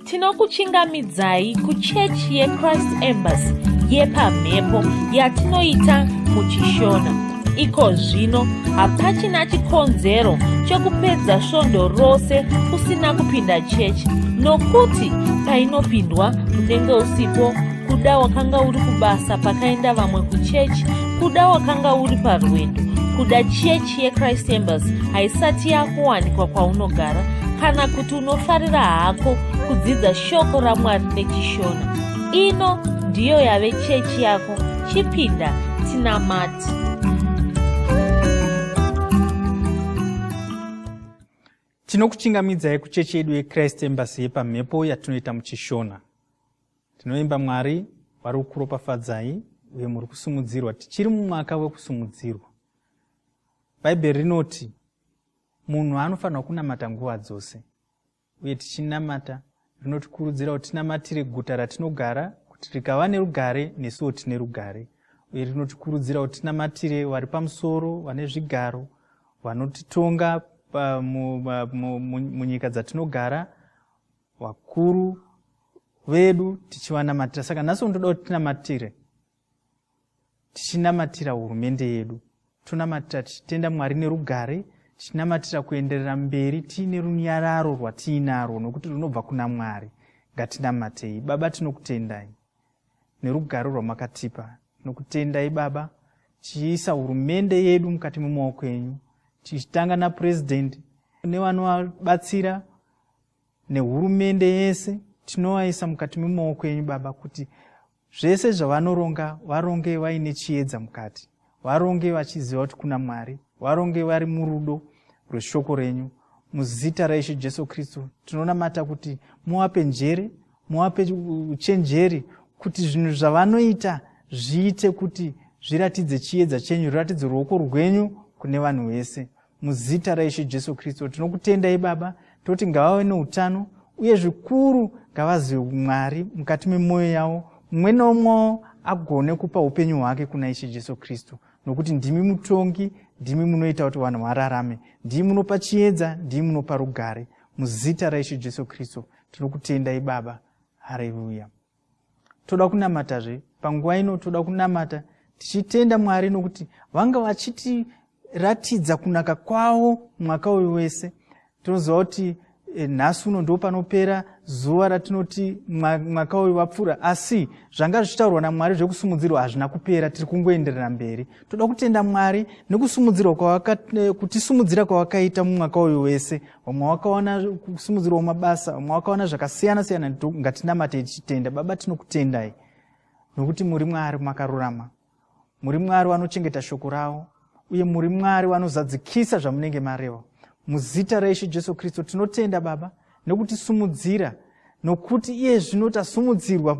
Tinokuchingamidzai kuchechi yeChrist Embassy yepamhepo yatinoita muchiShona. Iko zvino hapachina chikonzero chekupedza svondo rose usina kupinda chechi nokuti painopindwa unenge usipo, kuda wakanga uri kubasa pakaenda vamwe kuchechi, kuda wakanga uri parwendo, kuda chechi yeChrist Embassy haisati yakuwanikwa kwaunogara, kana kuti unofarira hako kudzidza shoko raMwari nechiShona. Ino ndiyo yave chechi yako, chipinda tinamate. Tinokuchingamidzai kuchechi yedu yeChrist Embassy yepamhepo yatinoita muchiShona. Tinoimba Mwari vari kukuropafadzai uye muri kusumudzirwa. Tichiri mumwaka wekusumudzirwa. Bhaibheri rinoti munhu anofanirwa kunamata nguva dzose, uye tichinamata rinotikurudzira kuti tinamatire guta ratinogara kuti rikava nerugare nesuwo tine rugare, uye rinotikurudzira kuti tinamatire vari pamusoro, vane zvigaro, vanotitonga munyika dzatinogara, vakuru vedu tichivanamatira. Saka nhasi unotoda kuti tinamatire, tichinamatira hurumende yedu, tonamatira tichitenda Mwari nerugare, tichinamatira kuenderera mberi tiine runyararo rwatiinarwo nokuti runobva kuna Mwari. Ngatinamatei. Baba, tinokutendai nerugare rwamakatipa. Tinokutendai Baba, tichiisa hurumende yedu mukati memaoko enyu, tichitanga napurezidendi nevanovabatsira nehurumende yese. Tinovaisa mukati memaoko enyu Baba, kuti zvese zvavanoronga varonge vaine chiedza mukati, varonge vachiziva kuti kuna Mwari, varonge vari murudo rweshoko renyu. Muzita raIshe Jesu Kristu tinonamata kuti muvape njere, muvape uchenjeri, kuti zvinhu zvavanoita zviite kuti zviratidze chiedza chenyu, zviratidze ruoko rwenyu kune vanhu vese. Muzita raIshe Jesu Kristu tinokutendai Baba, toti ngavave neutano, uye zvikuru ngavazive Mwari mukati memwoyo yavo, mumwe nomwe agone kupa upenyu hwake kuna Ishe Jesu Kristu, nokuti ndimi mutongi, ndimi munoita kuti vanhu vararame, ndimi munopa chiedza, ndimi munopa rugare. Muzita raIshe Jesu Kristu tinokutendai Baba. Hareruya. Toda kunamatazve panguva ino, toda kunamata tichitenda Mwari nokuti vanga vachitiratidza kunaka kwavo mwaka uyu wese. Tinoziva kuti nhasi uno ndo panopera zuva ratinoti mwaka uyu wapfuura, asi zvanga zvichitaurwa naMwari zvekusumudzirwa hazvina kupera, tiri kungoenderera mberi. Toda kutenda Mwari nekusumudzirwa kutisumudzira kwavakaita mumwaka uyu wese. Vamwe vakawana kusumudzirwa mabasa, vamwe vakawana zvakasiyana siyana. Ngatinamate tichitenda. Baba, tinokutendai nokuti muri Mwari makarurama, muri Mwari vanochengeta shoko ravo, uye muri Mwari vanozadzikisa zvamunenge mareva. Muzita raIshe Jesu Kristu tinotenda Baba nekutisumudzira, nokuti iye zvino tasumudzirwa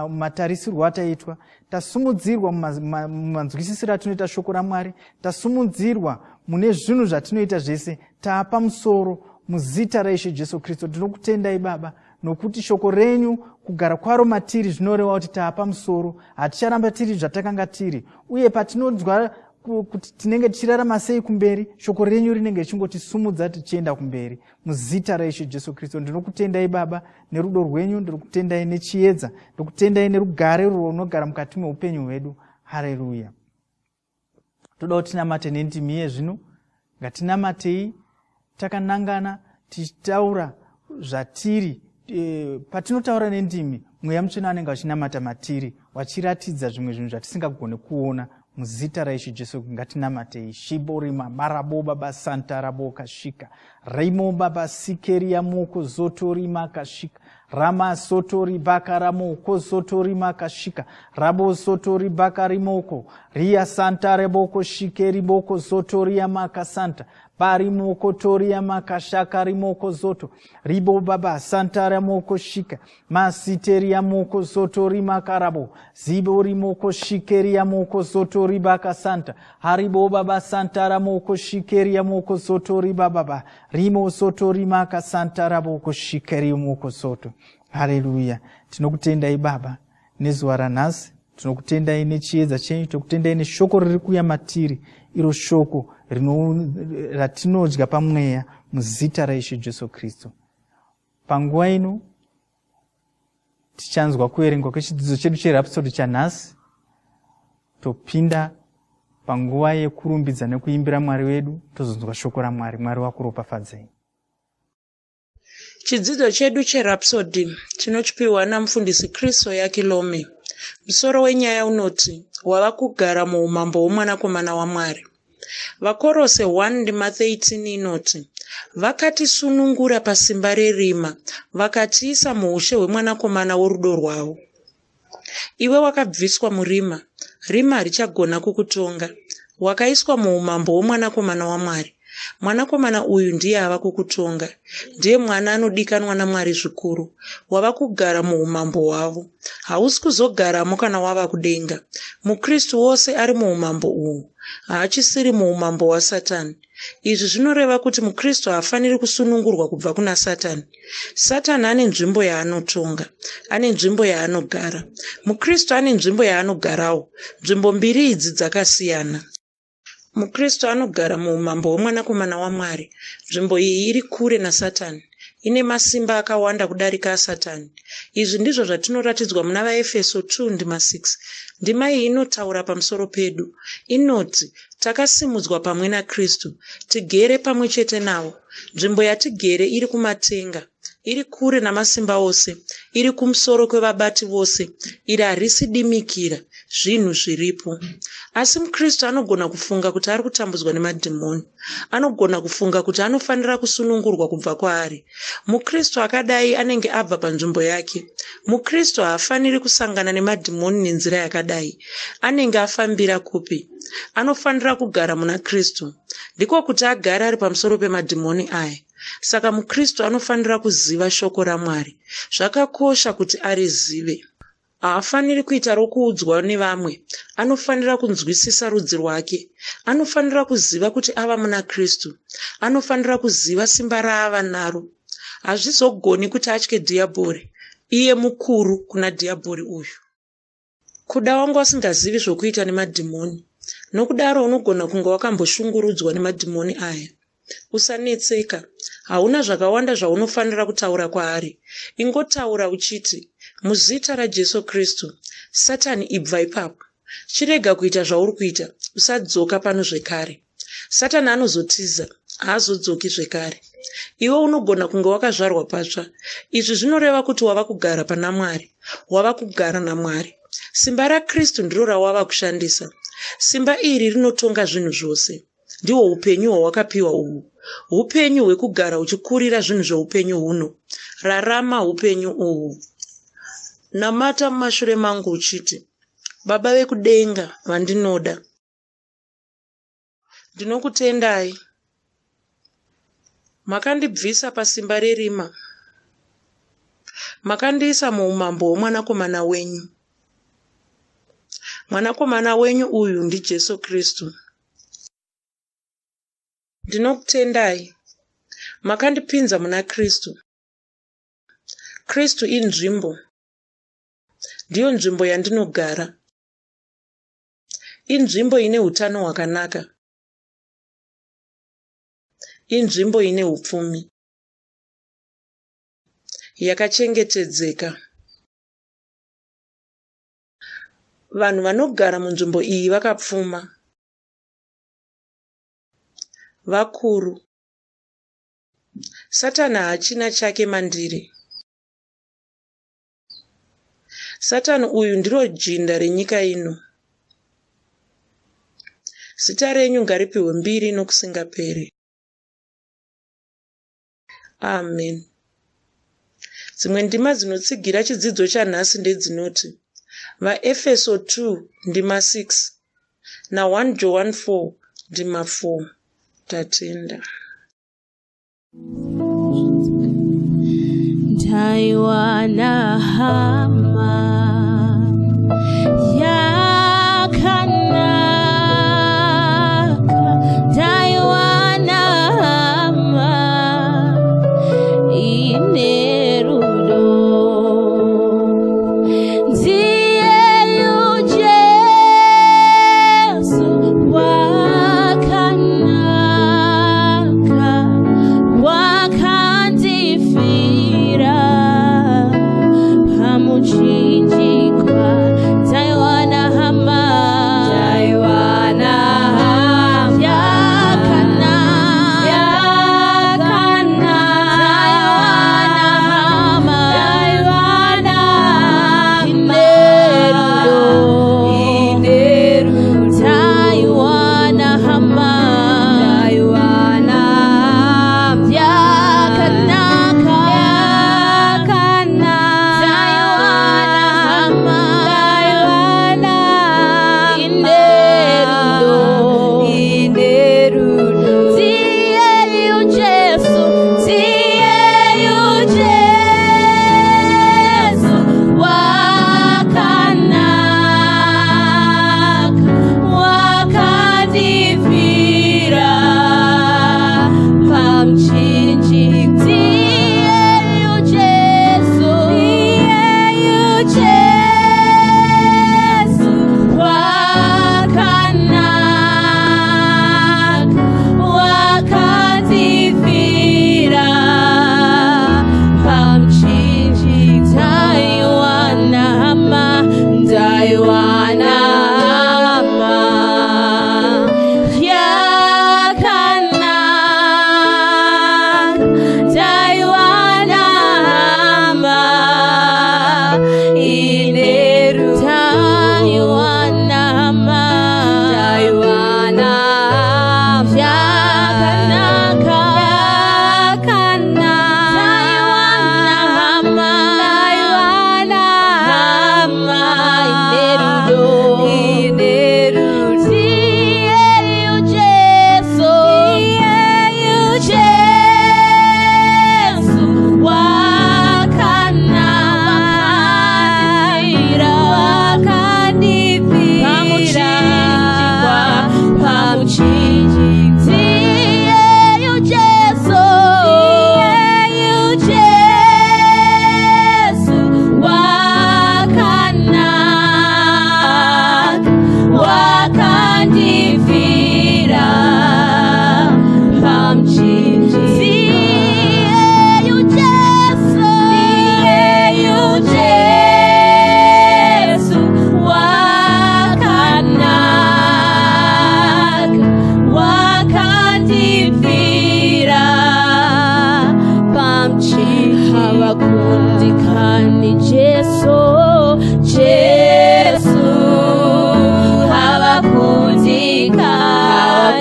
matarisirwo ataitwa, tasumudzirwa mumanzwisisiro atinoita shoko raMwari, tasumudzirwa mune zvinhu zvatinoita zvese, taapa musoro. Muzita raIshe Jesu Kristu tinokutendai Baba, nokuti shoko renyu kugara kwaro matiri zvinoreva kuti taapa musoro, haticharamba tiri zvatakanga tiri, uye patinonzwa kuti tinenge tichirarama sei kumberi, shoko renyu rinenge richingotisumudza tichienda kumberi. Muzita raIshe Jesu Kristu ndinokutendai Baba nerudo rwenyu, ndinokutendai nechiedza, ndinokutendai nerugare rwunogara mukati meupenyu hwedu. Hareruya. Toda kuti tinamate nendimi iye zvino. Ngatinamatei takanangana tichitaura zvatiri. Patinotaura nendimi, Mweya Mutsvene anenge achinamata matiri, vachiratidza zvimwe zvinhu zvatisingagone kuona. Muzita raIshe Jesu ngatinamatei. Shiborima marabo baba santa rabo kashika rimo baba sikeria moko zotorima kashika rama sotori baka ramoko zotorima kashika rabo sotori baka rimoko ria santa reboko shikeri boko zotoria maka santa barimoko toria makashaka rimoko zoto ribo baba santa ramoko shika masiteria moko zoto rimakarabo zibo rimoko shikeria moko zoto ribaka santa haribo baba santa ramoko shikeria moko zoto ribababa rimo soto rimaka santa raboko shikeria moko soto. Haleluya. Tinokutendai Baba nezuva ranhasi, tinokutendai nechiedza chenyu, tinokutendai neshoko riri kuuya matiri, iro shoko ratinodya pamweya, muzita raIshe Jesu Kristu. Panguva ino Tichanzwa kuverengwa kwechidzidzo chedu cherhapsody chanhasi, topinda panguva yekurumbidza nekuimbira Mwari wedu, tozonzwa shoko raMwari. Mwari wakuropafadzei. Chidzidzo chedu cheRhapsody tinochipiwa namufundisi Chris Oyakilome. Musoro wenyaya unoti wava kugara muumambo hwomwanakomana waMwari. VaKorose 1 ndima 13 inoti vakatisunungura pasimba rerima vakatiisa muushe hwemwanakomana worudo rwavo. Iwe wakabviswa murima, rima harichagona kukutonga. Wakaiswa muumambo hwomwanakomana waMwari. Mwanakomana uyu ndiye ava kukutonga. Ndiye mwana anodikanwa naMwari zvikuru. Wava kugara muumambo hwavo. Hausi kuzogaramo kana wava kudenga. MuKristu wose ari muumambo uhu. Haachisiri muumambo hwaSatani. Izvi zvinoreva kuti muKristu haafaniri kusunungurwa kubva kuna Satani. Satani ane nzvimbo yaanotonga, ane nzvimbo yaanogara. MuKristu ane nzvimbo yaanogarawo. Nzvimbo mbiri idzi dzakasiyana. MuKristu anogara muumambo hwemwanakomana waMwari. Nzvimbo iyi iri kure naSatani. Ine masimba akawanda kudarika aSatani. Izvi ndizvo zvatinoratidzwa muna vaEfeso 2 ndima 6. Ndima iyi inotaura pamusoro pedu. Inoti takasimudzwa pamwe naKristu, tigere pamwe chete navo. Nzvimbo yatigere iri kumatenga, iri kure namasimba ose, iri kumusoro kwevabati vose. Iri harisi dimikira, zvinhu zviripo. Asi muKristu anogona kufunga kuti ari kutambudzwa nemadhimoni. Anogona kufunga kuti anofanira kusunungurwa kubva kwaari. MuKristu akadai anenge abva panzvimbo yake. MuKristu haafaniri kusangana nemadhimoni nenzira yakadai. Anenge afambira kupi? Anofanira kugara muna Kristu. Ndiko kuti agare ari pamusoro pemadhimoni aya. Saka muKristu anofanira kuziva shoko raMwari. Zvakakosha kuti arizive. Haafaniri kuita rokuudzwa nevamwe. Anofanira kunzwisisa rudzi rwake. Anofanira kuziva kuti ava muna Kristu. Anofanira kuziva simba raava naro. Hazvizogoni kuti atye dhiyabhori. Iye mukuru kuna dhiyabhori uyu. Kuda wanga usingazivi zvokuita nemadhimoni. Nokudaro unogona kunge wakamboshungurudzwa nemadhimoni aya. Usanetseka. Hauna zvakawanda zvaunofanira kutaura kwaari. Ingotaura uchiti, muzita raJesu Kristu, Satani ibva ipapo. Chirega kuita zvauri kuita, usadzoka pano zvekare. Satani anozotiza, haazodzoki zvekare. Iwe unogona kunge wakazvarwa patsva. Izvi zvinoreva kuti wava kugara pana Mwari. Wava kugara naMwari. Simba raKristu ndiro rawava kushandisa. Simba iri rinotonga zvinhu zvose. Ndihwo upenyu hwawakapiwa uhu. Upenyu hwekugara uchikurira zvinhu zveupenyu huno. Rarama upenyu uhu. Namata mumashure mangu uchiti, Baba vekudenga vandinoda. Ndinokutendai. Makandibvisa pasimba rerima. Makandiisa muumambo hwomwanakomana wenyu. Mwanakomana wenyu uyu ndiJesu Kristu. Ndinokutendai. Makandipinza muna Kristu. Kristu inzvimbo. Ndiyo nzvimbo yandinogara. Inzvimbo ine utano hwakanaka. Inzvimbo ine upfumi. Yakachengetedzeka. Vanhu vanogara munzvimbo iyi vakapfuma. Vakuru. Satani haachina chake mandiri. Satani uyu ndiro jinda renyika ino. Zita renyu ngaripiwe mbiri nokusingaperi. Amen. Dzimwe ndima dzinotsigira chidzidzo chanhasi ndedzinoti vaEfeso 2 ndima 6 na1 Johani 4 ndima 4. Tatenda. Ndaiwana hama yakanaka, ndaiwana hama ine rudo. Ndiyeyu Jesu wakanaka, wakandifira pamuchinjikwa.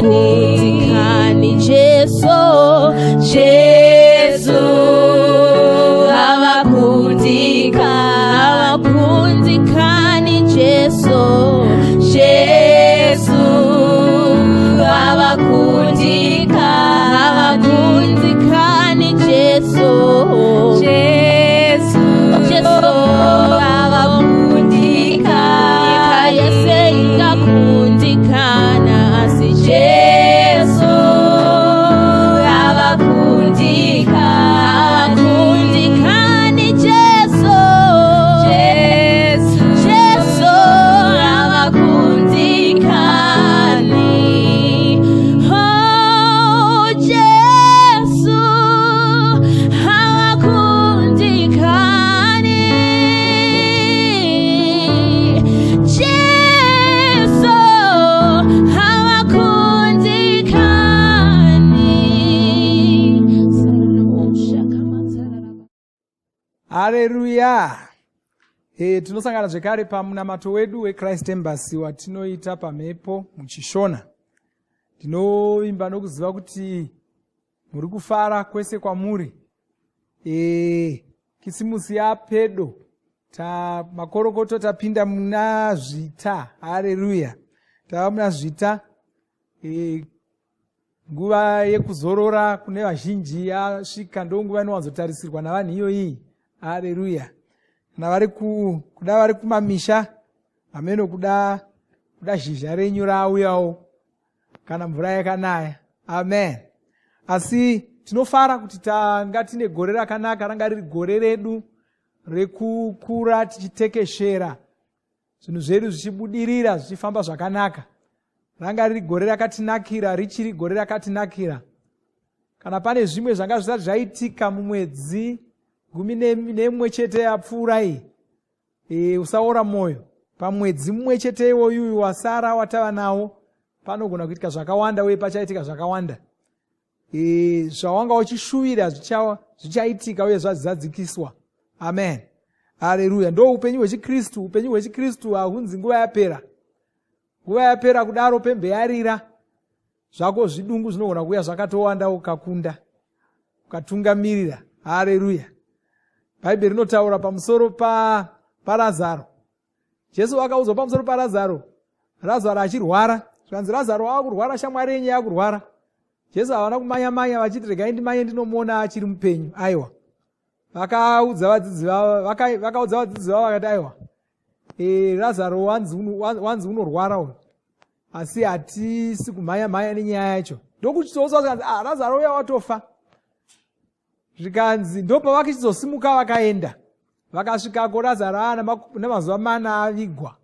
Havakundikani Jesu, Jesu. Havakundikani, havakundikani Jesu, Jesu. Havakundikani, havakundikani Jesu, Jesu, Jesu. Havakundikani, nyika yese ingakundikana, asi Jesu havakundikani, havakundikani Jesu, Jesu, Jesu havakundikani. Oh, Jesu havakundikani. Jesu havakundikani. Hareruya! Tinosangana zvekare pamunamato wedu weChrist Embassy watinoita pamhepo muchiShona. Ndinovimba nokuziva kuti muri kufara kwese kwamuri. Kisimusi yapedo, ta makorokoto, tapinda muna Zvita. Hareruya! Tava muna Zvita. Nguva yekuzorora kune vazhinji yasvika, ndo nguva inowanzotarisirwa navanhu iyoyi. Hareruya! Kana vari kuda vari kumamisha, hameno kuda zhizha renyu rauyawo kana mvura yakanaya. Amen. Asi tinofara kuti tanga tine gore rakanaka, ranga riri gore redu rekukura tichitekeshera, zvinhu zvedu zvichibudirira, zvichifamba zvakanaka. Ranga riri gore rakatinakira, richiri gore rakatinakira. Kana pane zvimwe zvanga zvisati zvaitika mumwedzi 11 yapfuura iyi, usaora mwoyo. Pamwedzi mumwe chete iwoyuyu wasara watava nawo, panogona kuitika zvakawanda uye pachaitika zvakawanda. Zvawanga uchishuvira zvichaitika uye zvazadzikiswa. Amen. Hareruya! Ndo upenyu hwechikristu. Upenyu hwechikristu hahunzi nguva yapera. Nguva yapera kudaro, pembe yarira, zvako zvidungu zvinogona kuuya zvakatowanda, ukakunda, ukatungamirira. Hareruya! Bhaibheri rinotaura pamusoro paRazaro. Jesu akaudzwa pamusoro paRazaro, Razaro achirwara. Zvikanzi, "Razaro akurwara, shamwari yenyu yakurwara." Jesu havana kumanya manya vachiti, "Regai ndimanye ndinomuona achiri mupenyu." Aiwa, vakaudza vadzidzi vavo, vakaudza vadzidzi vavo vakati, "Aiwa, Razaro wanzi unorwara uyu, asi hatisi kumhanya mhanya nenyaya yacho." Ndokuchizoudzwa zvikanzi, "Ah, Razaro uya watofa." Zvikanzi ndopavakachizosimuka vakaenda, vakasvikako Razaro aa nemazuva 4 avigwa.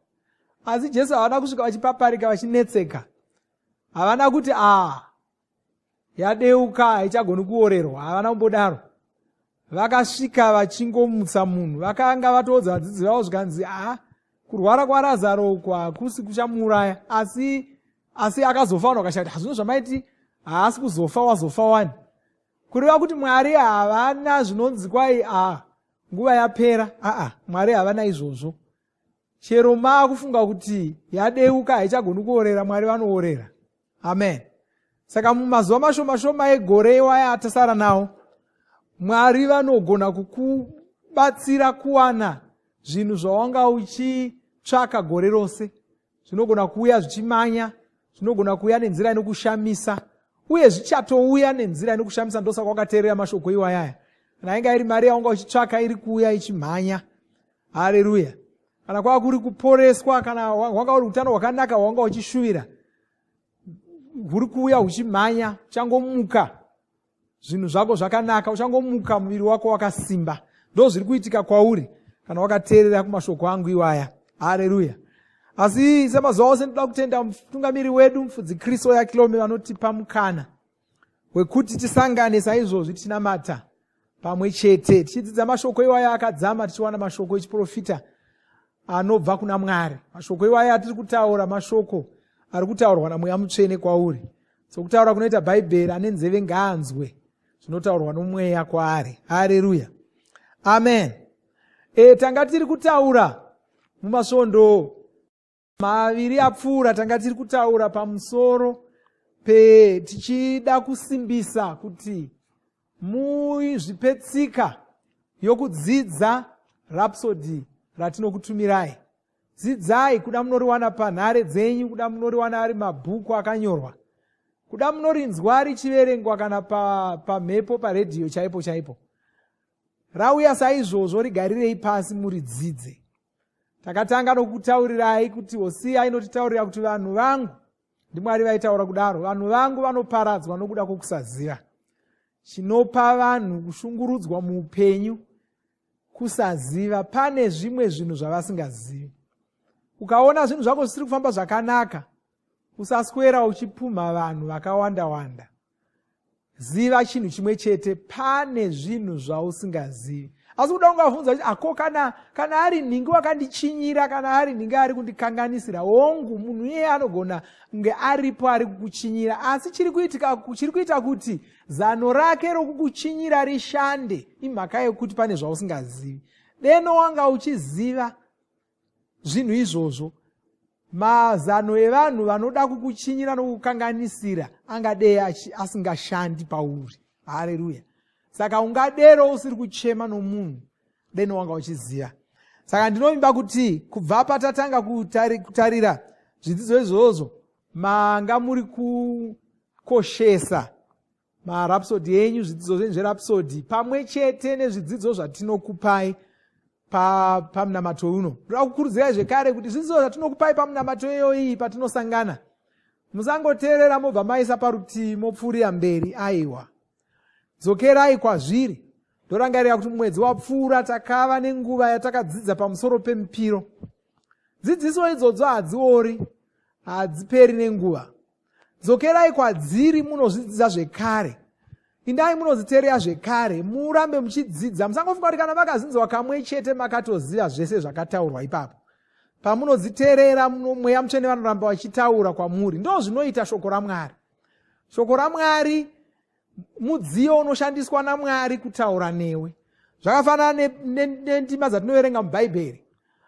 Asi Jesu havana kusvika vachipaparika, vachinetseka. Havana kuti, "A, yadeuka, haichagoni kuorerwa." Havana kumbodaro. Vakasvika vachingomutsa munhu. Vakanga vatoudza vadzidzi vavo, zvikanzi, "A, kurwara kwaRazaro uku hakusi kuchamuuraya." Asi akazofa, vanhu vakashaya kuti, "Hazvino zvamaiti haasi kuzofa, wazofa wani." Kureva kuti Mwari havana zvinonzi kwai, "A, nguva yapera." Aa, Mwari havana izvozvo. Chero maakufunga kuti yadeuka, haichagoni kuorera, Mwari vanoorera. Amen. Saka mumazuva mashoma shoma egore iwaya atasara nawo, Mwari vanogona kukubatsira kuwana zvinhu zvawanga uchitsvaka gore rose. Zvinogona kuuya zvichimanya, zvinogona kuuya nenzira inokushamisa, uye zvichatouya nenzira inokushamisa. Ndosaka wakateerera mashoko iwayaya. Kana inga iri mari yawanga uchitsvaka, iri kuuya ichimhanya. Hareruya! Kana kwava kuri kuporeswa, kana wanga uri utano hwakanaka hwawanga uchishuvira, huri kuuya huchimhanya. Uchangomuka, zvinhu zvako zvakanaka. Uchangomuka, muviri wako wakasimba. Ndo zviri kuitika kwauri kana wakateerera kumashoko angu iwaya. Hareruya! Asi semazuva ose, ndoda kutenda mutungamiri wedu, mufudzi Kristu Yakilome, vanotipa mukana wekuti tisangane saizvozvi, tichinamata pamwe chete, tichidzidza mashoko iwaya akadzama, tichiwana mashoko echiprofita anobva kuna Mwari. Mashoko iwaya atiri kutaura, mashoko ari kutaurwa naMweya Mutsvene kwauri. Sokutaura kunoita Bhaibheri, ane nzeve ngaanzwe zvinotaurwa noMweya kwaari. Hareruya! Amen. Tanga tiri kutaura mumasvondo 2 apfuura, tanga tiri kutaura pamusoro Pe tichida kusimbisa kuti muzvipe tsika yokudzidza Rhapsody ratinokutumirai. Dzidzai, kuda munoriwana panhare dzenyu, kuda munoriwana ari mabhuku akanyorwa, kuda munorinzwa richiverengwa kana pamhepo pa paredhiyo chaipo chaipo. Rauya saizvozvo, rigarirei pasi muridzidze. Takatanga nokutaurirai kuti Hosiya inotitaurira kuti vanhu vangu, ndiMwari vaitaura kudaro, vanhu vangu vanoparadzwa nokuda kwokusaziva. Chinopa vanhu kushungurudzwa muupenyu kusaziva. Pane zvimwe zvinhu zvavasingazivi. Ukaona zvinhu zvako zvisiri kufamba zvakanaka, usaswera uchipumha vanhu vakawanda wanda. Ziva chinhu chimwe chete, pane zvinhu zvausingazivi. Asi kuda ungavhunza kuti ako kana, kana ari nhingi wakandichinyira, kana ari nhingi ari kundikanganisira. Hongu, munhu iyeye anogona kunge aripo ari kukuchinyira, asi chiri kuitika, chiri kuita kuti zano rake rokukuchinyira rishande imhaka yekuti pane zvausingazivi. Deno wanga uchiziva zvinhu izvozvo, mazano evanhu vanoda kukuchinyira nokukukanganisira angadei asingashandi pauri. Hareruya! Saka ungadero usiri kuchema nomunhu deno wanga uchiziva. Saka ndinovimba kuti kubva patatanga kutarira zvidzidzo izvozvo, manga muri kukoshesa marapsody enyu, zvidzidzo zvenyu zverapsody, pamwe chete nezvidzidzo zvatinokupai pamunamato pa uno. Ndoda kukurudzirai zvekare kuti zvidzidzo zvatinokupai pamunamato iyoyi, patinosangana, musangoteerera mobva maisa parutivi mopfuurira mberi. Aiwa, dzokerai kwazviri. Ndorangarira kuti mumwedzi wapfuura takava nenguva yatakadzidza pamusoro pemipiro. Dzidziso idzodzo hadziori, hadziperi nenguva. Dzokerai kwadziri munozvidzidza zvekare. Indai munodziteerea zvekare, murambe muchidzidza. Musangofunga kuti kana makazinzwa kamwe chete makatoziva zvese zvakataurwa ipapo. Pamunodziteerera, Mweya Mutsvene vanoramba vachitaura kwamuri. Ndo zvinoita shoko raMwari. Shoko raMwari mudziyo unoshandiswa naMwari kutaura newe. Zvakafanana nendima dzatinoverenga muBhaibheri.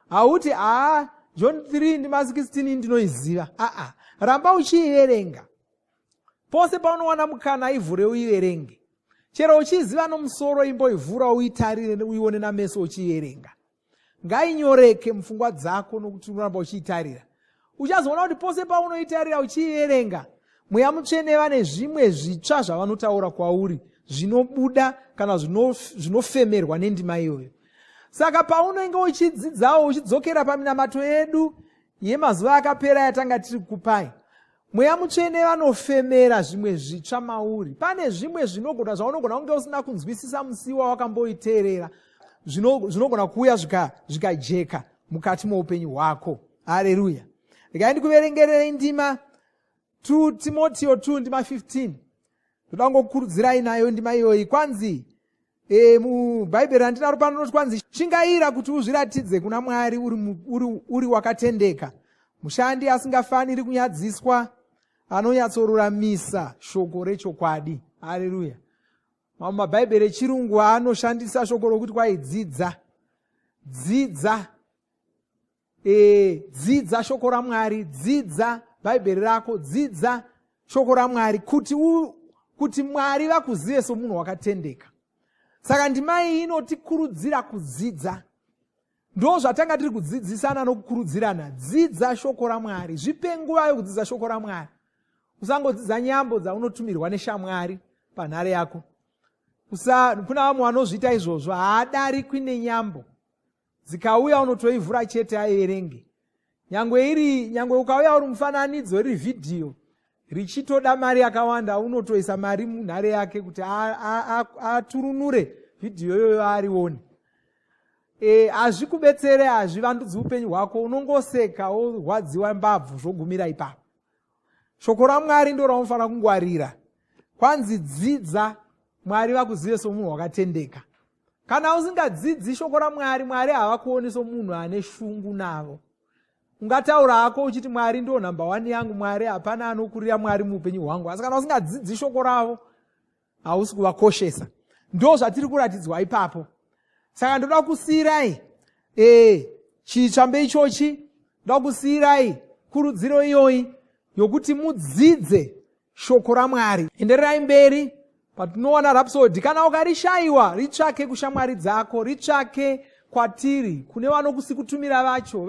Hauti haa, John 3 ndima 16 ndinoiziva. Aa, ramba uchiiverenga. Pose paunowana mukana, ivhure uiverenge. Chero uchiiziva nomusoro, imboivhura uitarire, uione nameso uchiiverenga. Ngainyoreke mupfungwa dzako nokuti unoramba uchiitarira. Uchazoona kuti pose paunoitarira uchiiverenga, Mweya Mutsvene vane zvimwe zvitsva zvavanotaura kwauri, zvinobuda kana zvinofemerwa nendima iyoyo. Saka paunenge uchidzidzawo, uchidzokera paminamato yedu yemazuva akapera yatanga tiri kukupai, Mweya Mutsvene vanofemera zvimwe zvitsva mauri. Pane zvimwe zvinogona zvaunogona kunge usina kunzwisisa musi wawakamboiteerera, zvinogona kuuya zvikajeka mukati moupenyu hwako. Hareruya! Regai ndikuverengererei ndima 2 Timotio 2 ndima 15. Ndoda kungokurudzirai nayo ndima iyoyi. Kwanzi mubhaibheri randinaro pano rinoti kwanzi, shingaira kuti uzviratidze kuna Mwari uri, uri, uri wakatendeka, mushandi asingafaniri kunyadziswa, anonyatsoruramisa shoko rechokwadi. Haleluya! Mamwe mabhaibheri echirungu anoshandisa shoko rokuti kwaidzidza, dzidza. Dzidza shoko raMwari, dzidza Bhaibheri rako, dzidza shoko raMwari kuti, kuti Mwari vakuzive somunhu wakatendeka. Saka ndima iyi inotikurudzira kudzidza. Ndo zvatanga tiri kudzidzisana nokukurudzirana. Dzidza shoko raMwari, zvipe nguva yokudzidza shoko raMwari. Usangodzidza nyambo dzaunotumirwa neshamwari panhare yako. Kuna vamwe vanozviita izvozvo, haadarikwi nenyambo dzikauya unotoivhura chete aiverenge. Nyangwe iri, nyangwe ukauya uri mufananidzo, iri vhidhiyo richitoda mari yakawanda, unotoisa mari munhare yake kuti aturunure vhidhiyo iyoyo arione. Hazvikubetsere, hazvivandudzi upenyu hwako, unongoseka worwadziwa mbabvu, zvogumira ipapo. Shoko raMwari ndo raunofanira kungwarira. Kwanzi dzidza, Mwari vakuzive somunhu wakatendeka. Kana usingadzidzi shoko raMwari, Mwari havakuoni somunhu ane shungu navo. Ungataura hako uchiti Mwari ndo nhamba 1 yangu, Mwari hapana anokurira Mwari muupenyu hwangu, asi kana usingadzidzi shoko ravo, hausi kuvakoshesa. Ndo zvatiri kuratidzwa ipapo. Saka ndoda kusiyirai chitsvambe ichochi, ndoda kusiyirai kurudziro iyoyi yokuti mudzidze. Shoko raMwari. Endererai mberi patinowana Rhapsody. Kana ukarishayiwa, ritsvake kushamwari dzako, ritsvake kwatiri, kune vanokusikutumira vacho,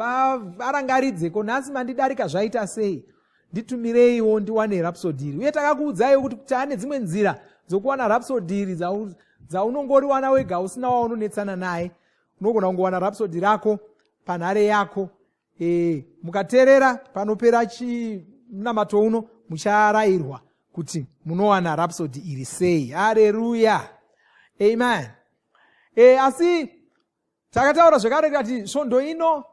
varangaridze ko nhasi mandidarika zvaita sei? Nditumireiwo ndiwane Rhapsody iri. Uye takakuudzaiwo kuti taane dzimwe nzira dzokuwana Rhapsody iri dzaunongoriwana wega usina waunonetsana naye. Unogona kungowana Rhapsody rako panhare yako. E, mukateerera panopera chinamato uno mucharayirwa kuti munowana Rhapsody iri sei. Hareruya, amen. E, asi takataura zvekare tikati svondo ino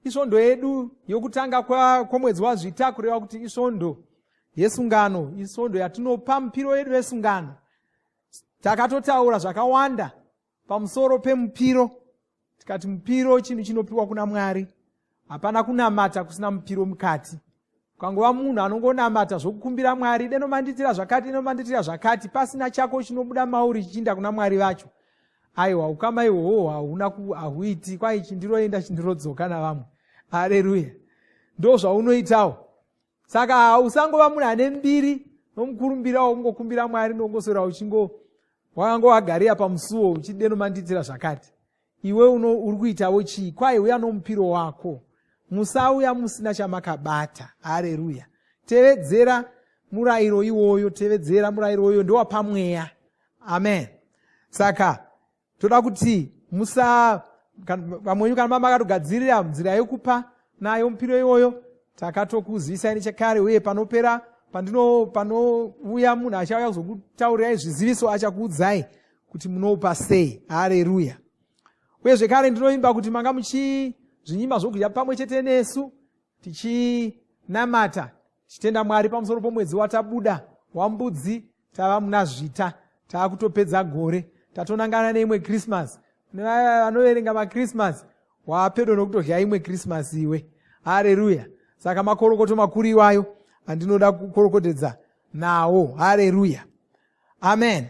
isvondo yedu yokutanga kwomwedzi waZvita, kureva kuti isvondo yesungano, isvondo yatinopa mupiro yedu yesungano. Takatotaura zvakawanda pamusoro pemupiro, tikati mupiro chinhu chinopiwa kuna Mwari. Hapana kunamata kusina mupiro mukati. Ukangova munhu anongonamata zvokukumbira Mwari, deno mandiitira zvakati, deno mandiitira zvakati, pasina chako chinobuda mauri chichiinda kuna Mwari vacho, aiwa, ukama ihwohwo hauna hahuiti. Kwai chindiroenda chindirodzoka navamwe. Hareruya. Ndo zvaunoitawo. Saka usangova munhu ane mbiri nomukurumbira wokungokumbira Mwari nokungoswera uchingo wakangowagarira pamusuwo uchideno mandiitira zvakati. Iwe uno uri kuitawo chii? Kwai uya nomupiro wako. Musauya musina chamakabata. Hareruya. Tevedzera murayiro iwoyo, tevedzera murayiro iwoyo ndowapamweya. Amen. Saka toda kuti musa vamwe wenyu kana makatogadzirira nzira yekupa nayo mupiro iwoyo, takatokuzivisai nechekare. Uye panopera pandino panouya munhu achauya kuzokutaurirai zviziviso, achakuudzai kuti munoupa sei. Hareruya. Uye zvekare ndinovimba kuti manga muchizvinyima zvokudya pamwe chete nesu tichinamata, tichitenda Mwari pamusoro pomwedzi watabuda waMbudzi. Tava muna Zvita, taakutopedza gore, tatonangana neimwe Christmas. Kune vaya vanoverenga maChristmas, waapedo nokutodya imwe Christmas iwe. Hareruya. Saka makorokoto makuru iwayo andinoda kukorokotedza nawo. Hareruya, amen.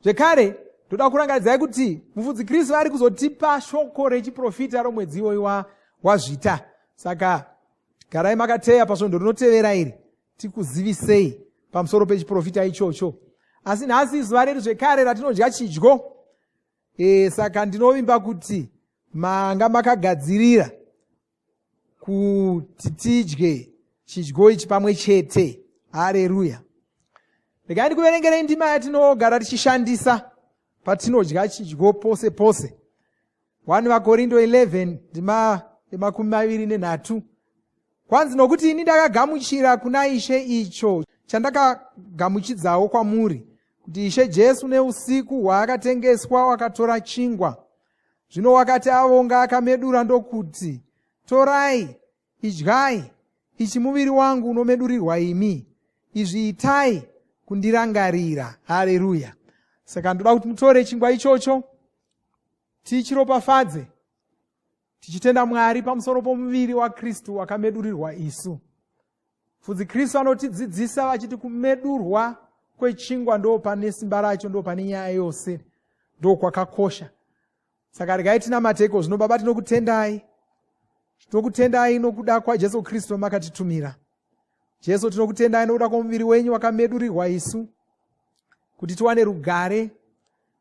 Zvekare ndoda kurangaridzai kuti mufudzi Kristu ari kuzotipa shoko rechiprofita romwedzi iwoyu waZvita. Saka garai makateya pasvondo rinotevera iri tikuzivisei pamusoro pechiprofita ichocho. Asi nhasi izuva redu zvekare ratinodya chidyo. Saka ndinovimba kuti manga makagadzirira kuti tidye chidyo ichi pamwe chete. Hareruya. Regai ndikuverengerei ndima yatinogara tichishandisa patinodya chidyo pose pose. 1 vaKorindo 11 ndima yemakumi 23. Kwanzi, nokuti ini ndakagamuchira kuna Ishe icho chandakagamuchidzawo kwamuri, kuti Ishe Jesu neusiku hwaakatengeswa wakatora chingwa. Zvino wakati avonga, akamedura ndokuti, torai, idyai, ichi muviri wangu unomedurirwa imi. Izvi itai kundirangarira. Hareruya. Saka ndoda kuti mutore chingwa ichocho, tichiropafadze tichitenda Mwari pamusoro pomuviri waKristu wakamedurirwa isu. Mufudzi Kristu anotidzidzisa vachiti kumedurwa kwechingwa ndo pane simba racho, ndo pane nyaya yose, ndo kwakakosha. Saka regai tinamateko zvino. Baba, tinokutendai, tinokutendai nokuda kwaJesu Kristu makatitumira. Jesu, tinokutendai nokuda kwomuviri wenyu wakamedurirwa isu kuti tiwane rugare,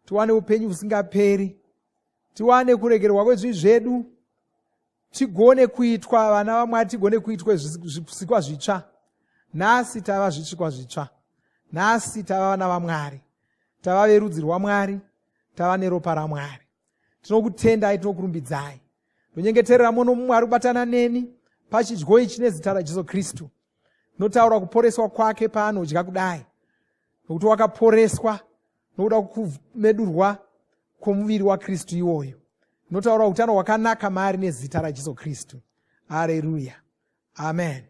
tiwane upenyu husingaperi, tiwane kuregerwa kwezvivi zvedu, tigone kuitwa vana vaMwari, tigone kuitwa zvisikwa zvitsva. Nhasi tava zvisikwa zvitsva, nhasi tava vana vaMwari, tava verudzi rwaMwari, tava neropa raMwari. Tinokutendai, tinokurumbidzai. Ndonyengeterera muno mumwe ari kubatana neni pachidyo ichi nezita raJesu Kristu. Ndinotaura kuporeswa kwake paanodya kudai, nokuti wakaporeswa nokuda kumedurwa kwomuviri waKristu iwoyo. Ndinotaura utano hwakanaka maari nezita raJesu Kristu. Hareruya, amen.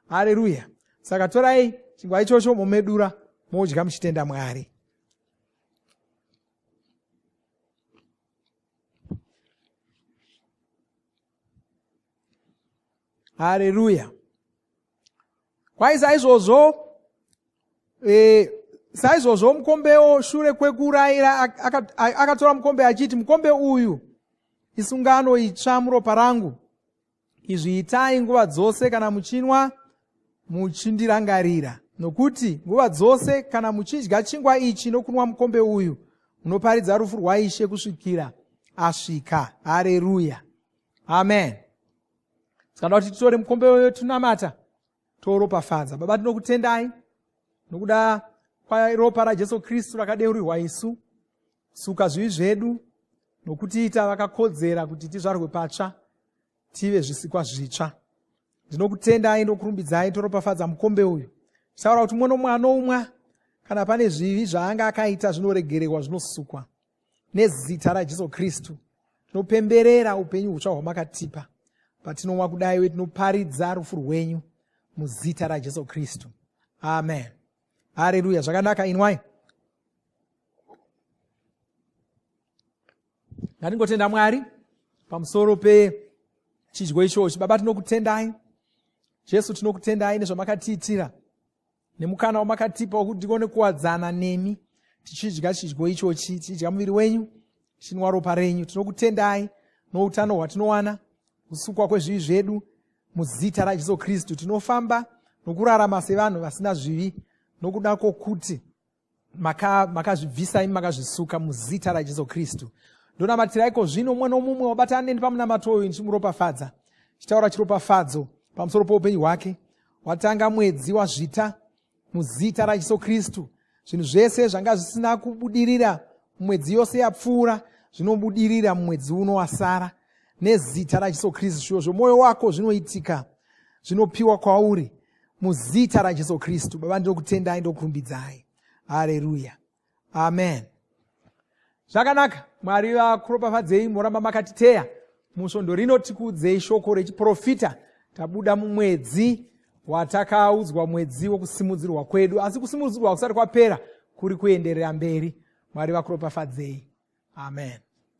Hareruya. Saka torai chingwa ichocho, momedura, modya muchitenda Mwari. Hareruya. Kwai saizvozvo, saizvozvo mukombewo shure kwekurayira akatora mukombe achiti, mukombe uyu isungano itsva muropa rangu. Izvi itai nguva dzose kana muchinwa muchindirangarira. Nokuti nguva dzose kana muchidya chingwa ichi nokunwa mukombe uyu, munoparidza rufu rwaIshe kusvikira asvika. Hareruya, amen. Saka ndoda kuti titore mukombe uyo tunamata toropafadza. Baba, tinokutendai nokuda kwaropa raJesu Kristu rakadeurirwa isu, suka zvivi zvedu nokutiita vakakodzera kuti tizvarwe patsva, tive zvisikwa zvitsva. Ndinokutendai, ndokurumbidzai. Toropafadza mukombe uyu, tichitaura kuti mumwe nomumwe anoumwa, kana pane zvivi zvaanga akaita, zvinoregererwa, zvinosukwa nezita raJesu Kristu. Tinopemberera upenyu hutsva hwamakatipa patinomwa kudai, uye tinoparidza rufu rwenyu muzita raJesu Kristu, amen. Hareruya. Zvakanaka, inwai. Ngatingotenda Mwari pamusoro pechidyo ichochi. Baba, tinokutendai. Jesu, tinokutendai nezvamakatiitira nemukana wamakatipa wekuti tikone kuwadzana nemi tichidya chidyo ichochi, tichidya muviri wenyu, tichinwa ropa renyu. Tinokutendai noutano hwatinowana, kusukwa kwezvivi zvedu muzita raJesu Kristu. Tinofamba nokurarama sevanhu vasina zvivi nokuda kwokuti makazvibvisa maka imi, makazvisuka muzita raJesu Kristu. Ndonamatira iko zvino mumwe nomumwe wabatana neni pamunamato uyu, ndichimuropafadza, chitaura chiropafadzo pamusoro poupenyu hwake. Watanga mwedzi waZvita muzita raJesu Kristu. Zvinhu zvese zvanga zvisina kubudirira mumwedzi yose yapfuura zvinobudirira mumwedzi uno wasara nezita raJesu Kristu. Zvivo zvomwoyo wako zvinoitika, zvinopiwa kwauri muzita raJesu Kristu. Baba, ndinokutendai, ndokurumbidzai. Hareruya, amen. Zvakanaka, Mwari vakuropafadzei, moramba makatiteya musvondo rino. Tikuudzei shoko rechiprofita. Tabuda mumwedzi watakaudzwa, mwedzi wokusimudzirwa kwedu, asi kusimudzirwa kusati kwapera, kuri kuenderera mberi. Mwari vakuropafadzei, amen.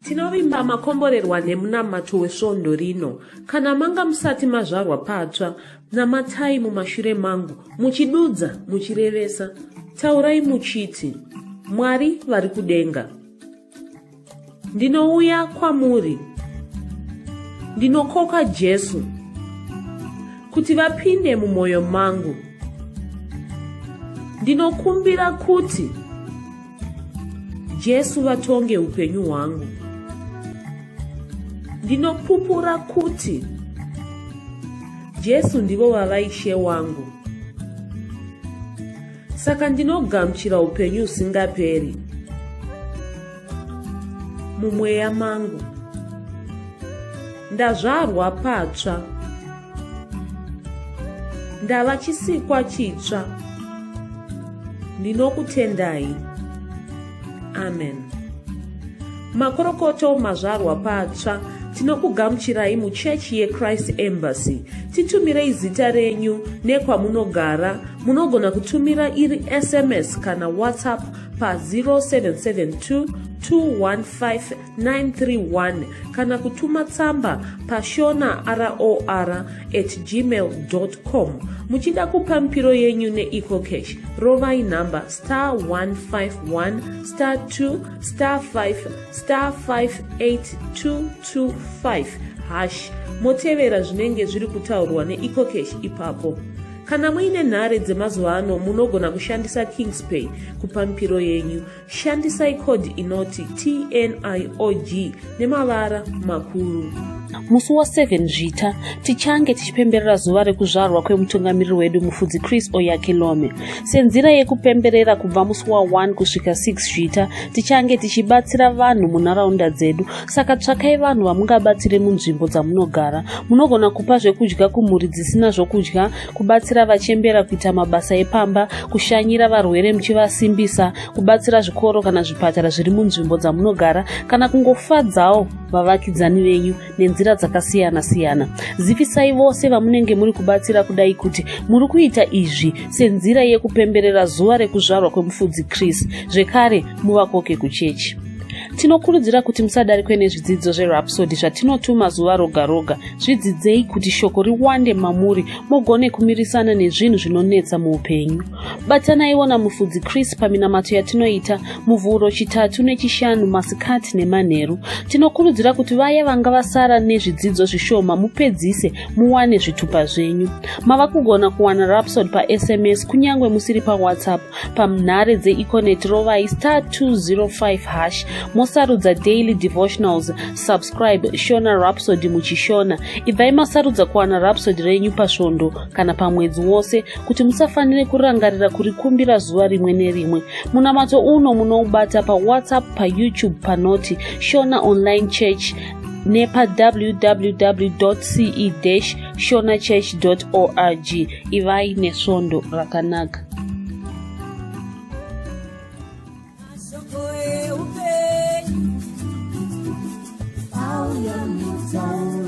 Tinovimba makomborerwa nemunamato wesvondo rino. Kana manga musati mazvarwa patsva, namatai mumashure mangu, muchidudza, muchirevesa. Taurai muchiti, Mwari vari kudenga, ndinouya kwamuri. Ndinokoka Jesu kuti vapinde mumwoyo mangu. Ndinokumbira kuti Jesu vatonge upenyu hwangu. Ndinopupura kuti Jesu ndivo vava Ishe wangu. Saka ndinogamuchira upenyu husingaperi mumweya mangu. Ndazvarwa patsva. Ndava chisikwa chitsva. Ndinokutendai. Amen. Makorokoto mazvarwa patsva. Tinokugamuchirai muchechi yeChrist Embassy. Titumirei zita renyu nekwamunogara. Munogona kutumira iri SMS kana WhatsApp pa 0772 215 931 kana kutuma tsamba pashona ror at gmail com. Muchida kupa mipiro yenyu neEcoCash, rovai nhamba star 151 star 2 star 5 star 58225 hash, motevera zvinenge zviri kutaurwa neEcoCash ipapo. Kana muine nhare dzemazuva ano, munogona kushandisa Kingspay kupa mipiro yenyu. Shandisai code inoti TNIOG nemavara makuru. Musi wa7 Zvita tichange tichipemberera zuva rekuzvarwa kwemutungamiriri wedu Mufudzi Chris Oyakilome. Senzira yekupemberera, kubva musi wa1 kusvika 6 Zvita tichange tichibatsira vanhu munharaunda dzedu. Saka tsvakai vanhu vamungabatsire munzvimbo dzamunogara. Munogona kupa zvekudya kumhuri dzisina zvokudya, kubatsira vachembera kuita mabasa epamba, kushanyira varwere muchivasimbisa, kubatsira zvikoro kana zvipatara zviri munzvimbo dzamunogara, kana kungofadzawo vavakidzani venyu nenzira dzakasiyana-siyana. Zivisai vose vamunenge muri kubatsira kudai kuti muri kuita izvi senzira yekupemberera zuva rekuzvarwa kwemufudzi Chris, zvekare muvakoke kuchechi. Tinokurudzira kuti musadarikwe nezvidzidzo zveRhapsody zvatinotuma zuva roga roga. Zvidzidzei kuti shoko riwande mamuri mugone kumirisana nezvinhu zvinonetsa muupenyu. Batanaiwo naMufudzi Chris paminamato yatinoita Muvhuro, Chitatu neChishanu masikati nemanheru. Tinokurudzira kuti vaya vanga vasara nezvidzidzo zvishoma mupedzise muwane zvitupa zvenyu. Mava kugona kuwana Rhapsody paSMS kunyange musiri paWhatsApp. Pamnhare dzeEconet rovai star 205 hash mosarudza Daily Devotionals, subscribe Shona Rhapsody muchiShona. Ibvai masarudza kuwana Rhapsody renyu pasvondo kana pamwedzi wose kuti musafanire kurangarira kurikumbira zuva rimwe nerimwe. Munamato uno munoubata paWhatsApp, paYouTube panoti Shona Online Church nepa www ce shonachurch org. Ivai nesvondo rakanaka. Mashoko eupenyu auya mutauro.